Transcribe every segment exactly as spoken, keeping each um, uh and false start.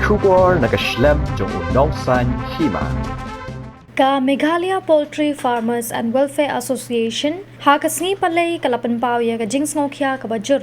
Khubor na ka shlem jong u nongsaiñ hima. Ka Meghalaya Poultry Farmers and Welfare Association ha ka sngi Palei ka la pynpaw ïa ka jingsngewkhia kaba jur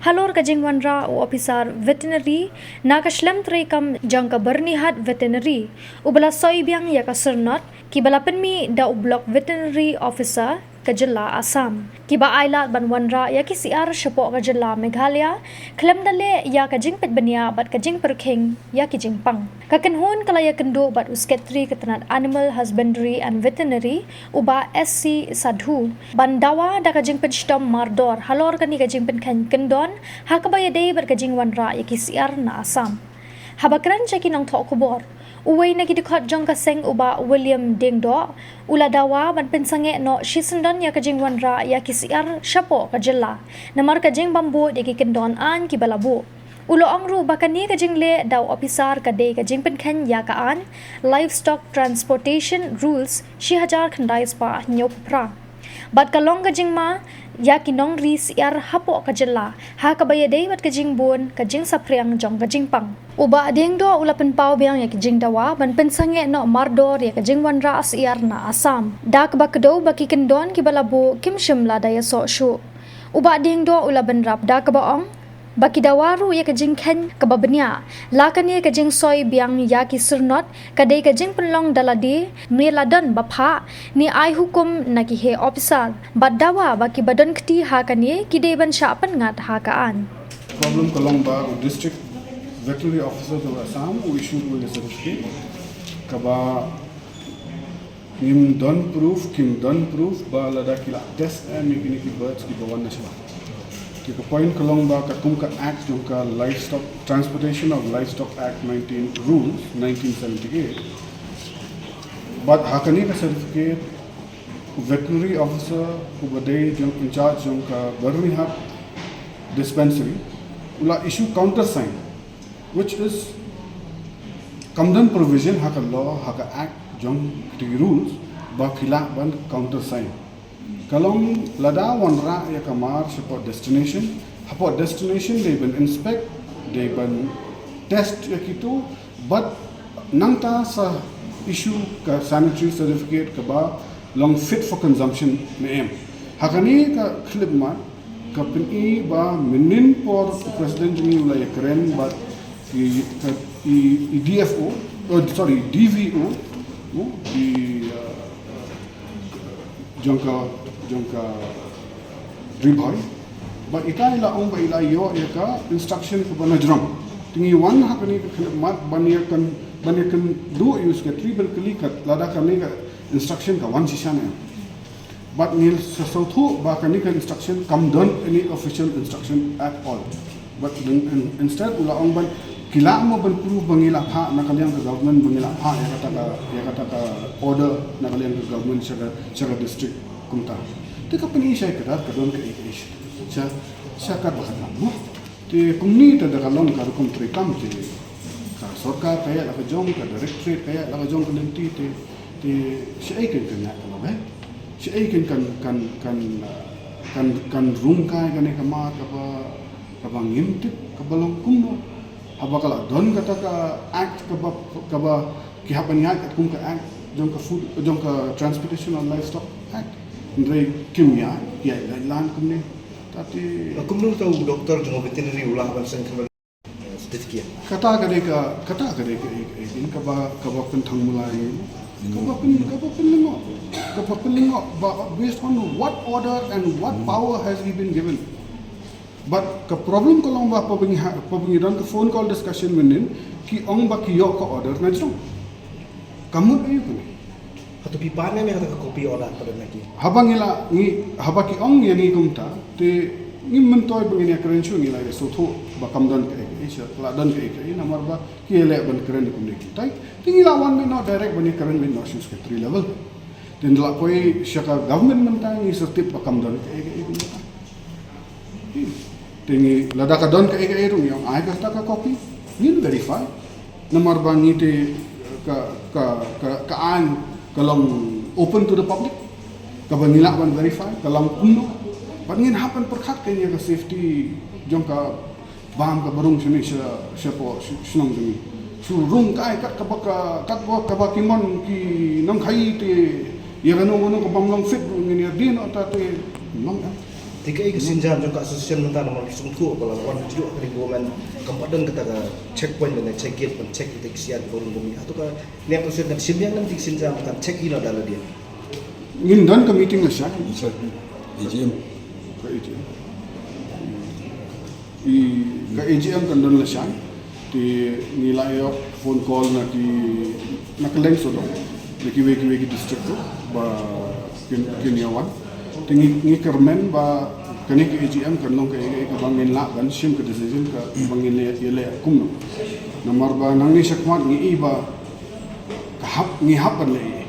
halor ka jingwanrah u ophisar veterinary na ka shlem treikam jong ka Byrnihat Veterinary, uba la soi biang ïa ka syrnod kiba la pynmih da u Block Veterinary Officer ka jylla Assam, kiba ailad ban wanrah ïa ki syiar shapoh ka jylla Meghalaya khlem da leh ïa ka jingpeit bniah bad ka jingpyrkhing ïa ki jingpang. Ka kynhun ka la ïakynduh bad u Secretary ka tnat Animal Husbandry and Veterinary, u Bah S C Sadhu, ban dawa da ka jingpynshitom mardor halor kane ka jingpynkheiñ kyndon ha kaba ïadei bad ka jingwanrah ïa ki syiar na Assam. Haba kren sha ki nongthoh khubor, uwei na ki dkhot jong ka seng, u Bah William Diengdoh, u la dawa ban pynsangeh noh shisyndon ïa ka jingwanrah ïa ki syiar shapoh ka jylla namar ka jingbym bud ïa ki kyndon aiñ kiba la buh. U la ong ruh ba kane ka jingleh da u ophisar ka dei ka jingpynkheiñ ïa ka aiñ Livestock Transportation Rules shi hajar khyndai spah hynñiewphew phra. Bad ka long ka jingma ïa ki nongri syiar hapoh ka jylla ha kaba ïadei bad ka jingbun ka jingsaphriang jong ka jingpang. U Bah Diengdoh u la pynpaw biang ïa ka jingdawa ban pynsangeh noh mardor ïa ka jingwanrah syiar na Assam, da kaba kdew ba ki kyndon kiba la buh kim shym la da ïasoh shuh. U Bah Diengdoh u la bynrap da kaba ong ba ki dawa ruh ïa ka jingkheiñ kaba bniah, la kane ka jingsoi biang ïa ki syrnod ka dei ka jingpynlong da lade, ne la don ba phah, ne ai hukum na ki heh ophisar. Bad dawa ba kiba don kti ha kane ki dei ban shah pynngat ha ka aiñ. Problem ka long ba u District Veterinary Officer jong Assam u issue ruh ïa ka certificate kaba ngim don proof, kim don proof ba lada ki la test em ïa kine ki birds kiba wan na shabar. Te ka point ka long ba katkum ka Act jong ka Livestock, Transportation of Livestock Act nineteen, Rules nineteen seventy-eight. Bad ha kane ka certificate, u veterinary officer uba dei jong, in charge jong ka Byrnihat Dispensary, u la issue countersign, which is, kam don provision ha ka law, ha ka Act jong kata ki rules ba phi lah ban countersign. Ka long lada wanrah ïa ka mar shapoh destination, hapoh destination dei ban inspect, dei ban test ïa kito, bad nangta sa issue ka sanitary certificate kaba long fit for consumption ne em. Ha kane ka khyllipmat ka pyni ba mynnin por u president jong ngi u la ïakren bad i, ka, i, i D F O, oh, sorry, D V O, no? I, uh, jong ka, jong ka Ri Bhoi. Ba ita i la ong ba i la ïoh ïa ka instruction kaba na jrong. Te ngi wan ha kane ka khyllipmat ban ïakynduh, ban ïakynduh ïa u secretary ban kylli ka lada kane ka instruction ka wan shisha ne em. Bad ngi sa sngewthuh ba kane ka instruction kam don any official instruction at all. Bad in, in, instead u la ong ban ki lah mo ban prove ba ngi la phah na ka liang ka government, ba ngi la phah ïa kata ka, ïa kata ka order na ka liang ka government sha ka, sha ka district kumta. Te ka pyni shaei ka don kaei kaei sha, sha katba kata mo. Te kumne te da ka long ka rukom treikam te ka sorkar ka ïaid la ka jong, ka directorate ka ïaid la ka jong ka lynti te, te shaei kan kan ïaid ka long, eh? Shaei kan, kan, kan, kan, uh, kan, kan rung kai kane ka mar kaba, kaba ngim tip kaba long kumno. Haba ka la don kata ka act kaba, kaba ki hap ban ïaid katkum ka act jong ka food, jong ka Transportation of Livestock Act. Hynrei kim ïaid, ïaid lait lan kumne. Te kumno te u doktor jong veterinary u lah ban seng certificate? Kata ka dei ka, kata ka dei ka, ka, ka, kaba, kaba pynthang mulai. Kaba pyn, kaba pynlyngngoh. Kaba pynlyngngoh ba, based on what order and what power has he been given? But ka problem ka long ba haba ngi ha, haba ngi don ka phone call discussion mynnin, ki ong ba ki ïoh ka order na jrong. Ka mut aïu kane? Hato phi pan ne em ïa kata ka copy order ka don na ki? Haba ngi la, ngi, haba ki ong ïa ngi kumta, te ngim myntoi ba ngin ïakren shuh, ngi la ïa sngewthuh ba kam don kaei kaei shuh, la don kaei kaei namar ba ki ïaleh ban kren kumne kumtai. Te ngi la wan beit noh direct ban ïakren beit noh sha u secretary level. Te ynda la poi sha ka government mynta ngi sa tip ba kam don kaei kaei kumta. Te ngi lada ka don kaei kaei ruh ngi ong ai kata ka copy, ngin verify. Namar ba ngi te ka, ka, ka, ka aiñ ka long open to the public, kaba ngi lah ban verify ka long kumno. Bad ngin hap ban pyrkhat kein ïa ka safety jong ka bam kaba rung shane sha, shapoh shnong jong ngi. Shu rung kai kat kaba ka, kat ba kaba ki mon ki nongkhaii te ïa kano kano ka bym long fit ruh ngin ïa dien ota te long. Te kaei ka sienjam jong ka association mynta namar ki sngewthuh ba la wan ka jong ka government kam pat don kata ka checkpoint lane check gate ban check ïa ki sian ki ba rung ba mih. Hato ka ne ka sien kan shim ïa ngan te ka sienjam kan check ïa la da la dien. Ngin don ka meeting la shai. A G M. Ka A G M. I ka A G M kan don la shai. Te ngi la ïoh phone call na ki, na ka leng sodong na kiwei kiwei ki district tu ba kin, kin ïa wan. Te ngi, ngi kyrmen ba kane ka A G M kan long ka, ka, kaba ngin lah ban shim ka decision kaba ngin leh, ïa leh kumno. Namar ba nangne shakhmat ngi i ba ka hap, ngi hap ban leh.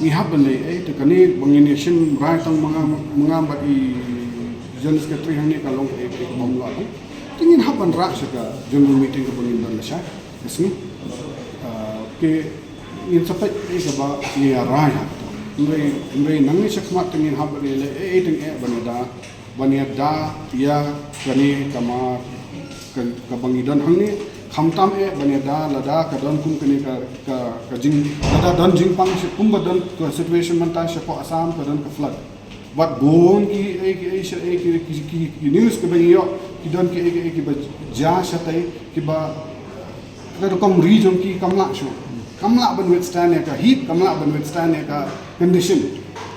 Ngi hap ban leh ei, te kane ba ngin ïa shim rai tang ma nga, ma nga bad i General Secretary hangne ka long ei, ei, ka bym lah ei. Te ngin hap ban rah sha ka general meeting kaba ngin don la shai ka sngi. Ah, ke ngin sa peit ei kaba ngi ïa rai ha. Hynrei, hynrei nangne shakhmat te ngin hap ban leh ei, ei, teng eh ban ïa da ban ïa da ïa kane ka mar ka, kaba ngi don hangne, khamtam eh ban ïa da lada ka don kum kane ka, ka, ka jing, lada don jingpang shi-, kumba don ka situation mynta shapoh Assam ka don ka flood. Bad bun ki, eh, ki, eh, sha, eh, ki, ki, ki, ki news kiba ngi ïoh, ki don ki, eh, ki, eh, kiba jia shatai, kiba ka rukom ri jong ki kam lah shuh. Kam lah ban withstand ïa ka heat, kam lah ban withstand ïa ka condition.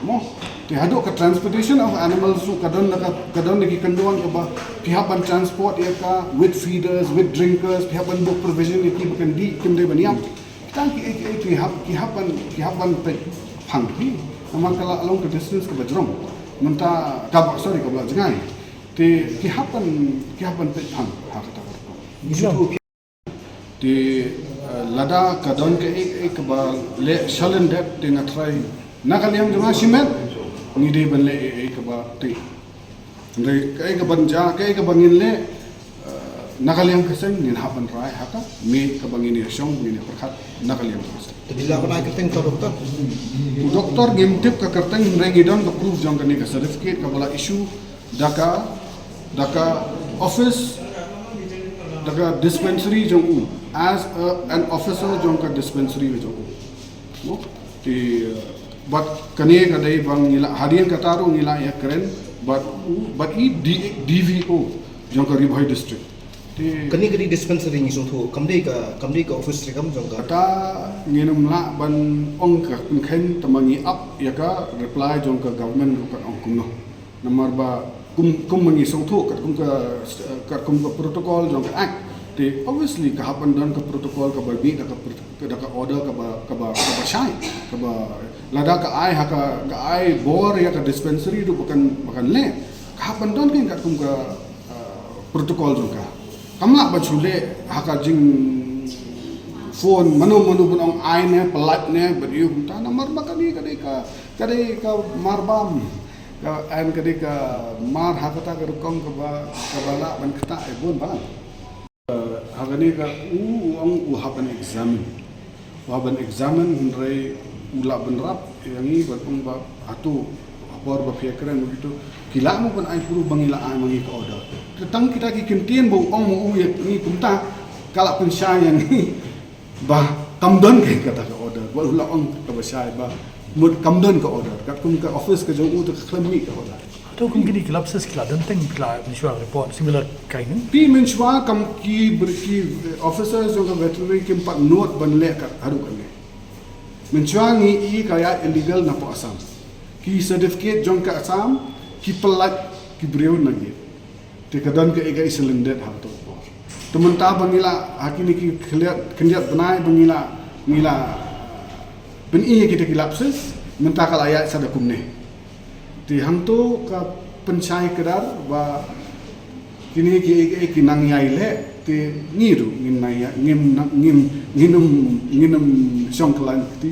Mo, te haduh ka transportation of animals ruh ka don da ka, ka don da ki kyndon kaba phi hap ban transport ïa ka with feeders, with drinkers, phi hap ban buh provision ïa ki ba kan dih, kim dei ban ïap. Kita ki, ki, ki, ki hap, ki hap ban, ki hap ban peit phang hi. Namar ka la long ka distance kaba jrong. Mynta kaba, sorry, kaba la jngai. Te ki hap ban, ki hap ban peit phang ha kata ka rukom. Te, eh, lada ka don kaei kaei kaba leh shalyndet te nga tharai na ka liang jong nga shimet ngi dei ban leh kaei kaei kaba te. Hynrei kaei kaban ja, kaei kaba ngin leh, eh, na ka liang ka seng ngin hap ban rai ha ka miet kaba ngin ïa shong, ngin ïa pyrkhat na ka liang ka seng. Te phi la ban ai kyrteng to doktor? U doktor ngim tip ka kyrteng hynrei ngi don ka proof jong kane ka certificate kaba la issue da ka, da ka office, da ka dispensary jong u, as a, an officer jong ka dispensary jong u. Mo? Te, eh, bad kane ka dei ba ngi la, hadien kata ruh ngi la ïa kren bad u, bad i D-, D V O jong ka Ri Bhoi District. Te kane ka dei dispensary ngi sngewthuh, kam dei ka, kam dei ka office treikam jong ka. Kata ngin ym lah ban ong ka pynkheiñ, tangba ngi ap ïa ka reply jong ka government ruh kan ong kumno. Namar ba kum, kum ma ngi sngewthuh katkum ka, katkum ka protocol jong ka act. Te obviously ka hap ban don ka protocol kaba mih da ka prot-, da ka order kaba, kaba, kaba shai, kaba lada ka ai ha ka, ka ai bor ïa ka dispensary ruh ba kan, ba kan leh. Ka hap ban don kein katkum ka, ah, protocol jong ka. Kam lah ban shu leh ha ka jingphone mano mano ban ong ai ne, pyllait ne, bad ïa kumta, namar ba kane ka dei ka, ka dei ka mar bam. Ka, an ka dei ka mar ha kata ka rukom kaba, kaba lah ban ktah ïa bun balang. Eh, ha kane ka u, u ong u hap ban examine. U hap ban examine hynrei u lah ban rap ïa ngi bad ong ba hato ha por ba phi ïa kren ïa kito ki lah mo ban ai proof ba ngi la ai ma ngi ka order. Te tang kita ki kyntien ba u ong ma u ïa ngi kumta ka la pynshai ïa ngi. Ba kam don kein kata ka order, ba u la ong kaba shai ba mut kam don ka order, katkum ka office ka jong u te ka khlem mih ka order. To kum kine ki lapses ki la don teng, ki la mynshuwa report similar kind. Te mynshuwa kam ki br-, ki, eh, officers jong ka veterinary kim pat nud ban leh kat haduh kane. Mynshuwa ngi i ka ïaid illegal na poh Assam. Ki certificate jong ka Assam ki pyllait ki briew na gate. Te ka don kaei kaei shalyndet ha kato ka por. Te mynta ba ngi la, ha kine ki khyndiat, khyndiat bnai ba ngi la, ngi la pyni ïa kita ki lapses, mynta ka la ïaid sa da kumne. Te hangto ka pynshai kdar ba kine kiei kiei ki nang ïai leh, te ngi ruh ngin nang ïa, ngim nang, ngim, ngin ym, ngin ym shong kylla kti.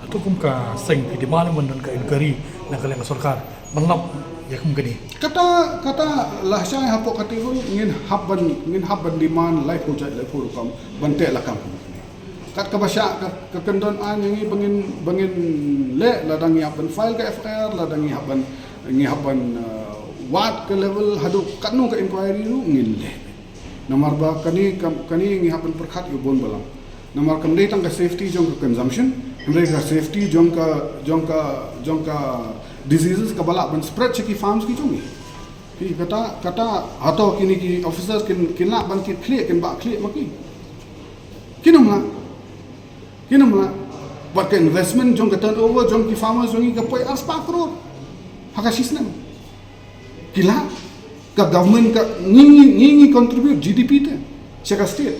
Hato kum ka seng phi demand ban don ka inquiry na ka liang ka sorkar ban lap ïa kum kane? Kata, kata lashai hapoh kata ruh ngin hap ban, ngin hap ban demand laiphew jait laiphew rukom ban teh lakam kum kane. Kat kaba shah ka, ka kyndon aiñ ïa ngi ba ngin, ba ngin leh, lada ngi hap ban file ka F I R, lada ngi hap ban, ngi hap ban, uh, wad ka level haduh katno ka inquiry ruh ngin leh. Namar ba kane kam, kane ngi hap ban pyrkhat ïa u bun balang. Namar kam dei tang ka safety jong ka consumption, hynrei ka safety jong ka, jong ka, jong ka diseases kaba lah ban spread sha ki farms ki jong ngi. Ki kata, kata hato kine ki officers kin, kin lah ban kit khlieh, kin bah khlieh ma ki? Kin ym lah. Kin ym lah. Bad ka investment jong ka turnover jong ki farmers jong ngi ka poi ar spah klur ha ka shi snem. Ki lah, ka government ka, ngi, ngi, ngi, ngi contribute G D P te sha ka state.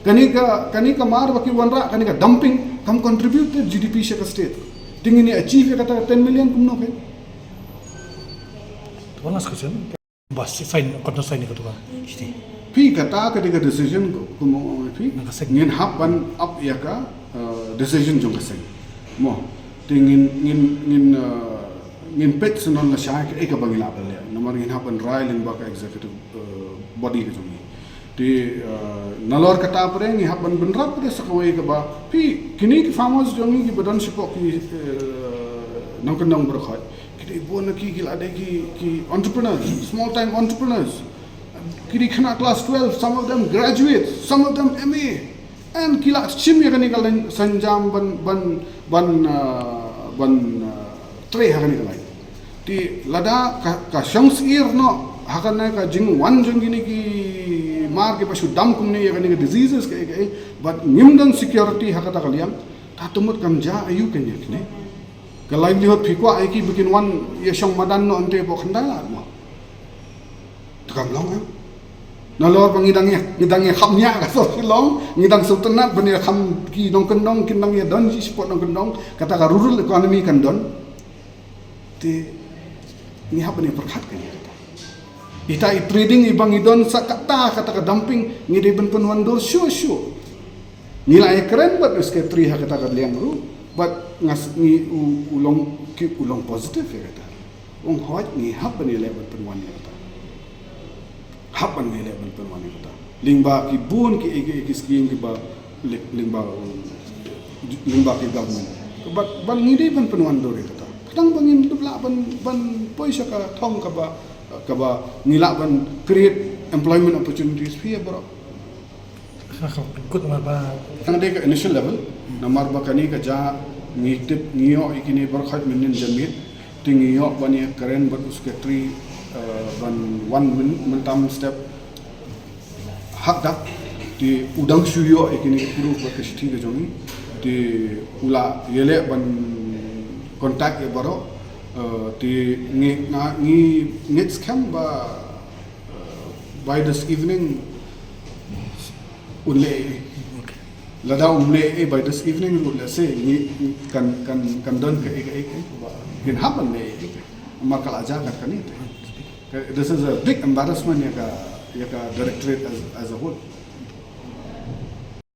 Kane ka, kane ka mar ba ki wanrah, kane ka dumping, kam contribute te G D P sha ka state. Te ngin ïa achieve ïa kata ka ten million kumno phi? One last question. Bas, sign, kata sign ka tu ka. Phi, kata ka dei ka decision ko, ko mo, phi. Na ka seng. Ngin hap ban ap ïa ka, uh, decision jong ka seng. Mo, te ngin, ngin, ngin, uh, ngin peit syndon lashai kaei kaba ngi lah ban leh. Namar ngin hap ban rai lyngba ka executive, uh, body ka jong ngi. Te, uh, nalor kata pat ngi hap ban bynrap pat sa kawei kaba, phi, kine ki farmers jong ngi kiba don shapoh ki, uh, nongkyndong baroh khoit. Ki dei bun na ki, ki la dei ki, ki entrepreneurs, small time entrepreneurs. Ki dei khynnah class twelve, some of them graduate, some of them M A. And ki la shim ïa kane ka lin-, synjam ban, ban, ban, uh, ban, uh, trei ha kane ka lain. Te lada ka, ka shong syier noh ha kane ka jingwan jong kine ki mar kiba shu dam kumne ïa kane ka diseases kaei kaei, bad ngim don security ha kata ka liang, ta tu mut kam jia aïu kan ïa kine. Ka livelihood phi kwah ïa ki ba kin wan ïa shong madan noh hangtei hapoh Khyndai Lad mo? Te kam long em. Nalor ba ngi dang ïa, ngi dang ïa kham ïa ka sor Shillong, ngi dang sngewtynnat ban ïa kham, ki nongkyndong kin dang ïa don shi spot nongkyndong, kata ka rural economy kan don. Te ngi hap ban ïa pyrkhat kan ïa kata. Ita i trading iba ngi don sa kata, kata ka dumping, ngi dei ban pynwandur shuh shuh. Ngi la ïa kren bad u secretary ha kata ka liang ruh, bad ngas ngi u, u long, ki u long positive ïa kata. Ong hooid ngi hap ban ïaleh ban pynwan ïa kata. Hap ban ïaleh ban pynwan ïa kata. Lyngba ki bun ki, ki, ki scheme kiba, ly-, lyngba, lyngba ki government. Bad, bad ngi dei ban pynwandur ïa kata. Khnang ba ngin dup lah ban, ban poi sha ka thong kaba, kaba ngi lah ban create employment opportunities phi ïa baroh. Kut namar ba. Tang dei ka initial level, namar ba kane ka jia ngi tip ngi ïoh ïa kine baroh khoit mynnin janmiet, te ngi ïoh ban ïa kren bad u secretary, eh, ban wan myn-, mynta mynstep ha kdap, te u dang shu ïoh ïa kine ki proof bad ka shithi ka jong ngi, te u la ïaleh ban contact ïa baroh, eh, te ngi nga ngi ngeit skhem ba, eh, by this evening un leh. Lada um leh, eh, by this evening ruh, let's say, ngi kan, kan, kan don kaei kaei kaei ba kin hap ban leh, eh, namar ka la jia kat kane te. This is a big embarrassment ïa ka, ïa ka directorate as, as a whole.